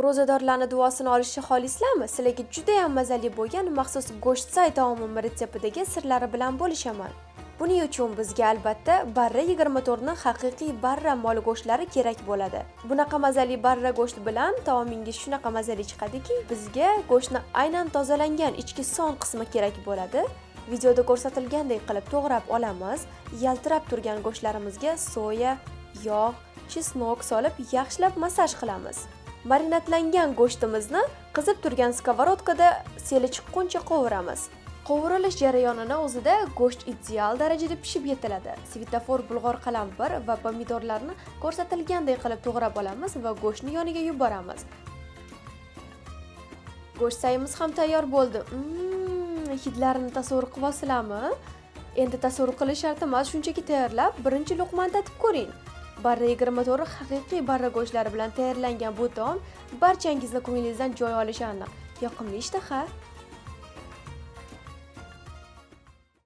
Ro'zadorlarni duosini olishni xohlaysizlarmi? Sizlarga juda ham mazali bo'lgan maxsus go'shtsay taomim retseptidagi sirlari bilan bo'lishaman. Buning uchun bizga albatta barra 24 ni haqiqiy barra mol go'shtlari kerak bo'ladi. Bunaqa mazali barra go'sht bilan taomingiz shunaqa mazali chiqadiki, bizga go'shtni aynan tozalangan ichki son qismi kerak bo'ladi. Videoda ko'rsatilgandek qilib to'g'rab olamiz. Yaltirab turgan go'shtlarimizga soya, yog', чеснок solib yaxshilab massaj qilamiz. Marinadlangan go'shtimizni qizib turgan сковородка da seli chiqquncha qovuramiz. Qovurilish jarayonini o'zida go'sht ideal darajada pishib yetiladi. Svetofor bulg'or qalampir va pomidorlarni ko'rsatilganday qilib to'g'rab olamiz va go'shtni yoniga yuboramiz. Go'sht sayimiz ham tayyor bo'ldi. Hidlarini tasavvur qilyapsizlarmi? Endi tasavvur qilish shart emas, shunchaki tayyorlab, birinchi luqmani tatib ko'ring. Barra 24 haqiqiy barra go'shtlari bilan tayyorlangan bu taom barchangizni ko'nglingizdan joy olishi aniq. Yoqimli ishtaha.